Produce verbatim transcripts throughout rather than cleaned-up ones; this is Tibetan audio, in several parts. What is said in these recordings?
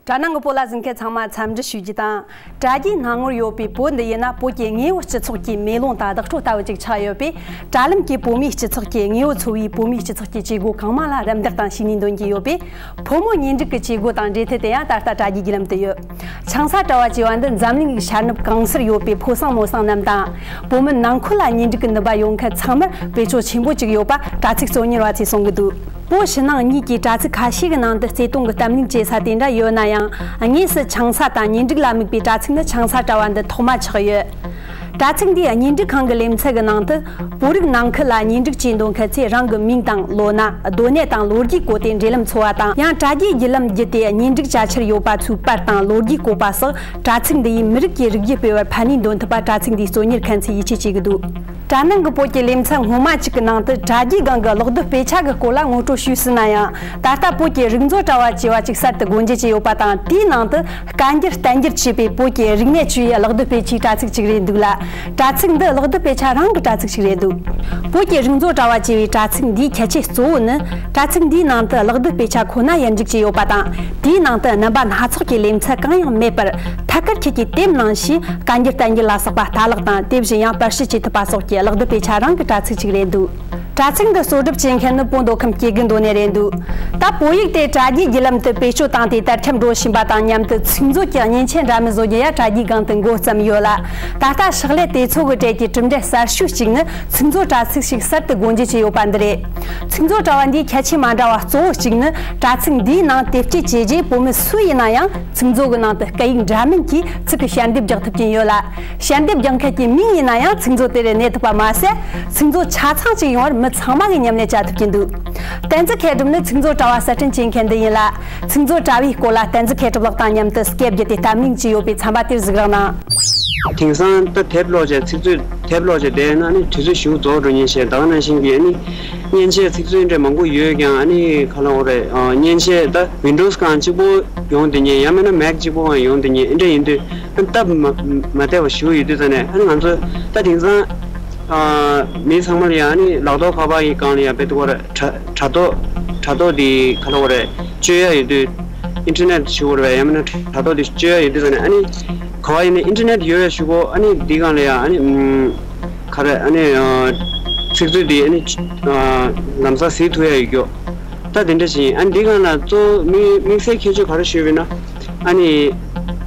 དྲ་ནང་གི་བོད་ལ་གཟིགས་མཁན་ཚང་མ་འཚམས་འདྲི་ཞུ་རྒྱུ་དང་། དྲ་རྒྱའི་སྣང་ངོར་ཡོད་པའི་བོད་འདི་ཡིན་ན། བོད་ཀྱི་དངོས་པོ་སྤྱི་ཚོགས་ཀྱི་མེ་ལོང་དང་བདག་སྤྲོ་ལྟ་བུ་ཅིག་ཆགས་ཡོད་པས། དྲ་ལམ་གྱི་བོད་མིའི་སྤྱི་ཚོགས་ཀྱི་དངོས་པོ་འཚོ་བའི་བོད་མིའི་སྤྱི་ཚོགས་ཀྱི་བྱེད་སྒོ་གང་མང་ལ་རམ་འདེགས་དང་ཤུགས་སྣོན་འདོན་གྱི་ཡོད་པས། ཕོ་མོ་གཉེན་སྒྲིག་གི་བྱེད་སྒོ་དང་འབྲེལ་མཐུད་དེ་ཡང་ད་ལྟ་དྲ་རྒྱའི་བརྒྱུད་ལམ་དུ་ཡོད། ཆང་ས་དྲ་བ་ཅེས་པ་འདི་འཛམ་གླིང་གི་ཤར་ནུབ་གང་སར་ཡོད་པའི་ཕོ་གསང་མོ་གསང་རྣམས་དང་། བོད་མི་ནང་ཁུལ་ལ་གཉེན་སྒྲིག་གི་ནུས་པ་ཡོད་མཁན་ཚང་མར་བེད་སྤྱོད་ཆེན་པོ་ཅིག་ཡོད་པ་དྲ་ཚིགས་གཙོ་གཉེར་བ་ཚོས་གསུང་གི་འདུག་བོད་ཕྱི་ནང་གཉིས་ཀྱི་དྲ་ཚིགས་ཁ་ཤས་ཀྱི་ནང་དུ་བརྩེ་དུང་གི་གཏམ་གླེང་བྱེད་ས་དེ་འདྲ་ཡོད་ན་ཡང་། དངོས་སུ་ཆང་ས་དང་གཉེན་སྒྲིག་ལ་དམིགས་པའི་དྲ་ཚིགས་ནི་ཆང་ས་དྲ་བ་འདི་ཐོག་མ་ཆགས་ཡོད། དྲ་ཚིགས་འདིའི་གཉེན་སྒྲིག་ཁང་གི་ལེ་ཚན་གྱི་ནང་དུ། བོད་རིགས་ནང་ཁུལ་ལ་གཉེན་སྒྲིག་བྱེད་འདོད་མཁན་ཚོས་རང་གི་མིང་དང་ལོ་ན། སྡོད་གནས་དང་ལོ་རྒྱུས་བཀོད་དེ་འབྲེལ་ལམ་འཚོལ་བ་དང་། ཡང་དྲ་རྒྱའི་བརྒྱུད་ལམ་བརྒྱུད་དེ་གཉེན་སྒྲིག་བྱ་འཆར་ཡོད་པ་ཚོའི་པར་དང་ལོ་རྒྱུས་བཀོད་པ་སོགས། དྲ་ཚིགས་འདི་ཡིས་མི་རིགས་ཀྱི་རིགས་རྒྱུད་སྤེལ་བར་ཕན་ནུས་འདོན་ཐུབ་པ་དྲ་ཚིགས་འདིའི་གཙོ་གཉེར་མཁན་ཚོས་ཡིད་ཆེས་བྱེད་ཀྱི་འདུག་དྲ་ནང་གི་བོད་ཀྱི་ལེ་ཚན་སྔོན་མ་གཅིག་གི་ནང་དུ་དྲ་རྒྱའི་སྒང་གི་གློག་རྡུལ་དཔེ་ཆ་གི་སྐོར་ལ་ངོ་སྤྲོད་ཞུས་ཟིན་ན་ཡང་། ད་ལྟ་བོད་ཀྱི་རིག་མཛོད་དྲ་བ་ཅེས་པ་ཅིག་གསར་དུ་སྒོ་འབྱེད་བྱས་ཡོད་པ་དང་། དེའི་ནང་དུ་བཀའ་འགྱུར་བསྟན་འགྱུར་ཅེས་པའི་བོད་ཀྱི་རིག་གནས་ཆེ་བའི་གློག་རྡུལ་དཔེ་ཆའི་དྲ་ཚིགས་ཅིག་རེད་འདུག་ལ། དྲ་ཚིགས་འདི་གློག་རྡུལ་དཔེ་ཆ་རང་གི་དྲ་ཚིགས་ཤིག་རེད་འདུག་བོད་ཀྱི་རིག་མཛོད་དྲ་བ་ཅེས་པའི་དྲ་ཚིགས་འདིའི་ཁྱད་ཆོས་གཙོ་བོ་ནི། དྲ་ཚིགས་འདིའི་ནང་དུ་གློག་རྡུལ་དཔེ་ཆ་ཁོ་ན་ཡར་འཇུག་བྱས་ཡོད་པ་དང་། དེའི་ནང་དུ་རྣམ་པ་སྣ་ཚོགས་ཀྱི་ལེ་ཚན་གང་ཡང་མེད་པར། ཐད་ཀར་ཁྱེད་ཀྱིས་དེབ་ནང་བཞིན་བཀའ་འགྱུར་བསྟན་འགྱུར་ལ་སོགས་པ་ལྟ་ཀློག་དང་། དེ་བཞིན་ཡང་པར་སྐྲུན་བྱེད་ཐུབ་པ་སོགས་ཀྱི་གློག་རྡུལ་དཔེ་ཆ་རང་གི་དྲ་ཚིགས་ཤིག་རེད་འདུག་དྲ་ཚིགས་འདི་གཙོ་སྒྲུབ་བྱེད་མཁན་ནི་བོད་མདོ་ཁམས་སྐྱེ་རྒུ་མདོ་ནས་རེད་འདུག་ད་བོད་ཡིག་དེ་དྲ་རྒྱའི་བརྒྱུད་ལམ་དུ་བེད་སྤྱོད་བཏང་སྟེ་དར་ཁྱབ་འགྲོ་བཞིན་པ་དང་མཉམ་དུ། ཚིག་མཛོད་ཀྱི་མཉེན་ཆས་འདྲ་མིན་བཟོ་རྒྱུ་ཡང་དྲ་རྒྱའི་སྒང་དུ་འགོ་བརྩམས་ཡོད་ལ། ད་ལྟ་ཕྱག་ལས་དེ་ཚོ་གི་གྲས་ཀྱི་གྲུབ་འབྲས་གསར་ཤོས་གཅིག་ནི། ཚིག་མཛོད་དྲ་ཚིགས་ཤིག་གསར་དུ་སྒོ་འབྱེད་བྱས་ཡོད་པ་འདི་རེད། ཚིག་མཛོད་དྲ་བ་འདིའི་ཁྱད་ཆོས་མ་འདྲ་བ་གཙོ་བོ་གཅིག་ནི། དྲ་ཚིགས་འདིའི་ནང་དེབ་སྐྱེལ་བྱས་རྗེས། བོད་མི་སུ་ཡིན་ན་ཡང་ཚིག་མཛོད་ཀྱི་ནང་དུ་སྐད་ཡིག་འདྲ་མིན་གྱིས་ཚིག་གི་ཞལ་འདེབས་རྒྱག་ཐུབ་ཀྱིན་ཡོད་ལ། ཞལ་འདེབས་རྒྱག་མཁན་གྱི་མིང་ཡིན་ན་ཡང་ཚིག་མཛོད་དེར་གནས་ཐུབ་པ་མ་ཟད། ཚིག་མཛོད་ཆ་ཚང་གཅིག་ཡོང་བར་མི་ཚང་མ་གིས་མཉམ་ལས་བྱ་ཐུབ་ཀྱིན་འདུག་བསྟན་འཛིན་མཁས་གྲུབ་ནི་ཚིག་མཛོད་དྲ་བ་གསར་སྐྲུན་བྱེད་མཁན་འདི་ཡིན་ལ། ཚིག་མཛོད་དྲ་བའི་སྐོར་ལ་བསྟན་འཛིན་མཁས་གྲུབ་ལགས་དང་མཉམ་དུ་སྐད་བརྒྱབ་སྟེ་གཏམ་གླེང་བྱས་ཡོད་པའི་ཚན་པ་དེར་གཟིགས་རོགས་གནང་། དེང་སང་ད་དེབ་ཀློག་བྱས། ཚིག་མཛོད་དེབ་ཀློག་བྱས་བསྡད་ན་ནི་དུས་ཚོད་ཞེ་པོ་རྫོགས་འགྲོ་ཉེན་ཆེ། ད་ག་ནང་བཞིན་གྱི་ཨ་ནི་མཉེན་ཆས་ཚིག་མཛོད་འདྲ་མང་པོ་ཡོད་ཀྱང་། ཨ་ནི་ག་ལ་འོ་རེད། ཨ། མཉེན་ཆས་ད་Windows་གང་གཅིག་པོ་ཡོང་བསྡད་ཉེན། ཡང་མིན་ན་Mac་གཅིག་པོ་གང་ཡོང་བསྡད་ཉེན། ཨེ་འདྲ་ཡིན་དུས་ཨ་ནི་སྟབས་མ་མ་བདེ་བ་ཞེ་པོ་ཡོད་དུས་ཙ་ནས། ཨ་ནི་ང་ཚོ་ད་དེང་སང་ཨ་མི་ཚང་མ་ལ་ཡང་ཨ་ནི་ལག་ཐོག་ཁ་པར་གྱི་སྒང་ལ་ཡང་དཔེ་དེ་ག་རེད། དྲ་དྲ་ཐོག་དྲ་ཐོག་དེ་ག་ལ་འོ་རེད། སྤྱོད་ཡ་ཡོད་དུས། ཨིན་ཊར་ནེཊ་ཞུ་དགོས་རེད་པས། ཡང་མིན་ན་དྲ་ཐོག་དེ་སྤྱོད་ཡ་ཡོད་དུས་ཙ་ནས། ཨ་ནི་ག་པར་ཡིན་ནའི་ཨིན་ཊར་ནེཊ་ཡོད་པའི་གཞུག་གུ། ཨ་ནི་འདི་སྒང་ལ་ཡང་ཨ་ནི་ཨམ་ག་རེ། ཨ་ནི་ཨ་ཚིག་མཛོད་དེ་ཨ་ནི་ཨ་ལམ་སང་གཟིགས་ཐུབ་ཡ་ཡོད་རྒྱུ། ད་དེ་འདྲ་ཞིག་ཡིན། ཨ་ནི་འདི་སྒང་ལ་གཙོ་བོ་དམིགས་དམིགས་བསལ་ཁྱད་ཆོས་ག་རེ་ཞུས་པ་ཡིན་ན། ཨ་ནི་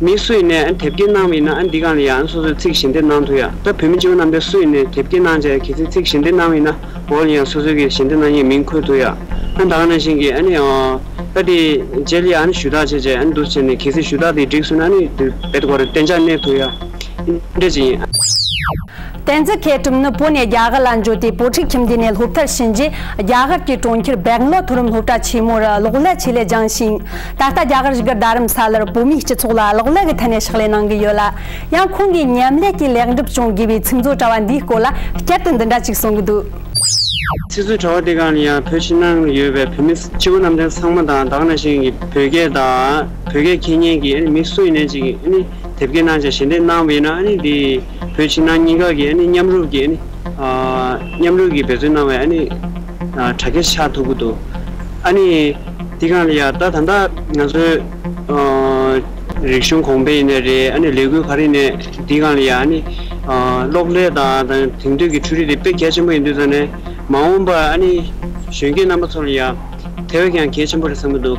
མི་སུ་ཡིན་ནའི་ཨ་ནི་དེབ་སྐྱེལ་གནང་བ་ཡིན་ན། ཨ་ནི་འདི་སྒང་ལ་ཡང་ཨ་ནི་སོ་སོའི་ཚིག་ཞལ་འདེབས་གནང་ཐུབ་ཡ། ད་བོད་མི་སྤྱི་བོ་གནམ་བསྟན་སུ་ཡིན་ནའི་དེབ་སྐྱེལ་གནང་བྱས། གལ་སྲིད་ཚིག་ཞལ་འདེབས་གནང་བ་ཡིན་ན། འོག་ལ་ཡང་སོ་སོ་གི་ཞལ་འདེབས་གནང་མཁན་མིང་འཁོད་ཐུབ་ཡ། ཨ་ནི་ད་ག་ནང་བཞིན་གྱི་ཨ་ནི་ཨ་ད་དེ་རྗེས་ལ་ཡང་ཨ་ནི་ཞུ་དག་བྱས་བྱས། ཨ་ནི་འདུག་བྱས་ནས་གལ་སྲིད་ཞུ་དག་དེ་འགྲིག་སོང་ན། ཨ་ནི་དེ་དཔེ་དེ་ག་རེད། གཏན་འཇགས་གནས་ཐུབ་ཡ། འདི་འདྲ་ཅིག་ཡིན། བསྟན་འཛིན་མཁས་གྲུབ་ནི་བོད་ནས་རྒྱ་གར་ལ་འབྱོར་ཏེ། བོད་ཕྲུག་ཁྱིམ་སྡེ་ནས་སློབ་མཐར་ཕྱིན་རྗེས། རྒྱ་གར་གྱི་གྲོང་ཁྱེར་སྦེང་ལོར་མཐོ་རིམ་སློབ་གྲྭ་ཆེན་མོར་གློག་ཀླད་ཆེད་ལས་སྦྱངས་ཤིང་། ད་ལྟ་རྒྱ་གར་གཞིས་སྒར་རྡ་རམ་ས་ལར་བོད་མིའི་སྤྱི་ཚོགས་ལ་གློག་ཀླད་ཀྱི་ཐད་ནས་ཕྱག་ལས་གནང་གི་ཡོད་ལ། ཡང་ཁོང་གིས་མཉམ་ལས་ཀྱི་ལེགས་འགྲུབ་སྐྱོང་དགོས་པའི་ཚིག་མཛོད་དྲ་བ་འདིའི་སྐོར་ལ་བསྐྱར་དུ་འདི་འདྲ་ཅིག་གསུང་གི་འདུག་ཚིག་མཛོད་དྲ་བ་དེ་སྒང་ལ་ཡང་བོད་ཕྱི་ནང་ཡོད་པའི་བོད་མི་སྤྱི་བོ་གནམ་བསྟན་ཚང་མ་དང་། ད་ག་ནང་བཞིན་གྱི་བོད་སྐད་དང་བོད་སྐད་མཁྱེན་མཁན་གྱི་ཨ་ནི་མི་སུ་ཡིན་ནའི་ཅིག་ཨ་ནི་དེབ་སྐྱེལ་གནང་བྱས་ཞལ་འདེབས་གནང་བ་ཡིན་ན། ཨ་ནི་འདི་བོད་ཕྱི་ནང་གཉིས་ཀ་གི་ཨ་ནི་མཉམ་རུབ་ཀྱི་ཨ་ནི་ཨ་མཉམ་རུབ་ཀྱི་འབད་བརྩོན་གནང་བའི་ཨ་ནི་ཨ་དྲ་རྒྱ་ཆགས་ཐུབ་ཀྱི་འདུག་ཨ་ནི་འདི་སྒང་ལ་ཡ་ད་ད་ལྟ་ང་ཚོའི་ཨ་རིག་གཞུང་གོང་འཕེལ་ཡིན་ནའི་རེད། ཨ་ནི་ལས་འགུལ་ག་རེ་ཡིན་ནའི་འདི་སྒང་ལ་ཡ་ཨ་ནི་ཨ་གློག་ཀླད་དང་དེང་དུས་ཀྱི་འཕྲུལ་རིག་དེ་དཔེ་གལ་ཆེན་པོ་ཡིན་དུས་ཙང་ནས། མ་འོངས་པར་ཨ་ནི་གཞོན་སྐྱེས་རྣམ་པ་ཚོ་ལ་ཡ་དེ་བས་ཀྱང་གལ་ཆེན་པོ་རེད་བསམ་གྱི་འདུག་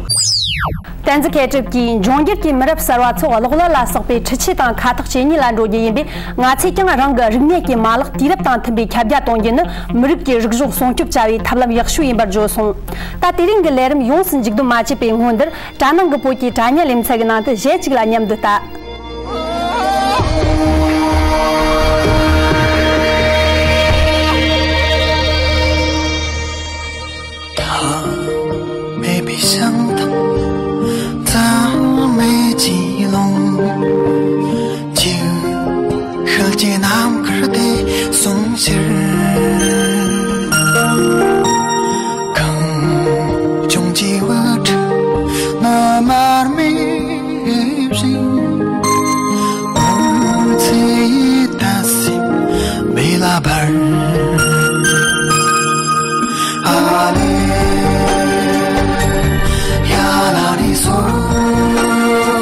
བསྟན་འཛིན་མཁས་གྲུབ་ཀྱིས། འབྱུང་འགྱུར་གྱི་མི་རབས་གསར་བ་ཚོ་གློག་ཀླད་ལ་སོགས་པའི་འཕྲུལ་ཆས་དང་ཁ་ཐག་ཇེ་ཉེ་ལ་འགྲོ་རྒྱུ་ཡིན་པས། ང་ཚོས་ཀྱང་རང་གི་རིག་གནས་ཀྱི་མ་ལག་དུས་རབས་དང་མཐུན་པའི་ཁྱབ་རྒྱ་གཏོང་རྒྱུ་ནི་མི་རིགས་ཀྱི་རིག་གཞུང་སྲུང་སྐྱོབ་བྱ་བའི་ཐབས་ལམ་ཡག་ཤོས་ཡིན་པར་བརྗོད་སོང་། ད་དེ་རིང་གི་ལས་རིམ་ཡོངས་སུ་མཇུག་བསྡོམས་མ་བྱས་པའི་སྔོན་འདིར། དྲ་ནང་གི་བོད་ཀྱི་དྲ་བརྙན་ལེ་ཚན་གྱི་ནང་དུ་གཞས་གཅིག་ལ་མཉམ་དུ་ལྟ། མེད་པའི་ཞིང་དང་མཚམས་མེད་ཀྱི་ཀློང་། ཅིག་ཤུལ་གྱི་ནམ་མཁར་དེ་སོང་ཕྱིར། གངས་ལྗོངས་ཀྱི་དབུ་ཁྲིད་ནི་མར་མེ་བཞིན། འོད་ཟེར་ཡི་ཏཱ་སི་མེ་ལ་འབར། ཨ་ལེ་ཡ་ལ་ནི་སོ།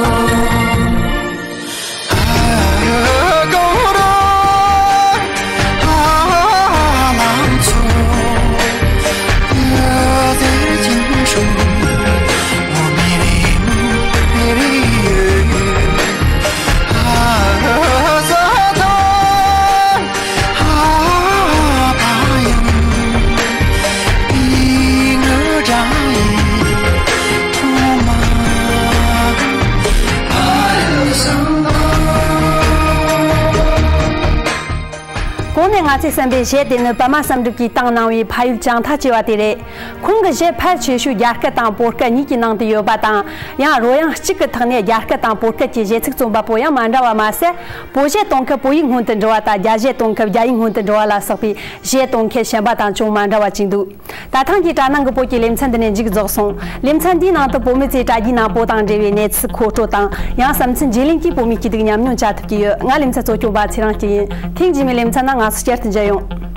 ང་ཚོས་གསན་པའི་གཞས་དེ་ནི་པདྨ་བསམ་གྲུབ་ཀྱིས་བཏང་གནང་བའི་ཕ་ཡུལ་བྱང་མཐའ་ཅེས་པ་དེ་རེད། ཁོང་གི་གཞས་ཕལ་ཆེ་ཤོས་རྒྱ་སྐད་དང་བོད་སྐད་གཉིས་ཀྱི་ནང་དུ་ཡོད་པ་དང་། ཡང་རོལ་དབྱངས་གཅིག་གི་ཐོག་ནས་རྒྱ་སྐད་དང་བོད་སྐད་ཀྱི་གཞས་ཚིག་རྩོམ་པ་པོ་ཡང་མ་འདྲ་བ་མ་ཟད། བོད་གཞས་གཏོང་མཁན་བོད་ཡིག་སྔོན་དུ་འགྲོ་བ་དང་། རྒྱ་གཞས་གཏོང་མཁན་རྒྱ་ཡིག་སྔོན་དུ་འགྲོ་བ་ལ་སོགས་པའི་གཞས་གཏོང་མཁན་གཞན་པ་དང་ཅུང་མ་འདྲ་བ་ཅིག་འདུག་ད་ཐེངས་ཀྱི་དྲ་ནང་གི་བོད་ཀྱི་ལེ་ཚན་འདི་ནས་མཇུག་རྫོགས་སོང་། ལེ་ཚན་འདིའི་ནང་དུ་བོད་མི་ཚོས་དྲ་རྒྱའི་ནང་བོད་དང་འབྲེལ་བའི་གནས་ཚུལ་མཁོ་སྤྲོད་དང་། ཡང་བསམ་ཚུལ་བརྗེ་ལེན་གྱིས་བོད་མིའི་སྐྱིད་སྡུག་ཉམས་མྱོང་བྱ་ཐུབ་ཀྱི་ཡོད། ང་ལེ་ཚན་གཙོ་སྐྱོང་པ་ཚེ་རིང་སྐྱིད་ཡིན། ཐེངས་རྗེས་མའི་ལེ་ཚན་ནང་ང་ཚོ་བསྐྱར་དུ་མཇལ་ཡོང་།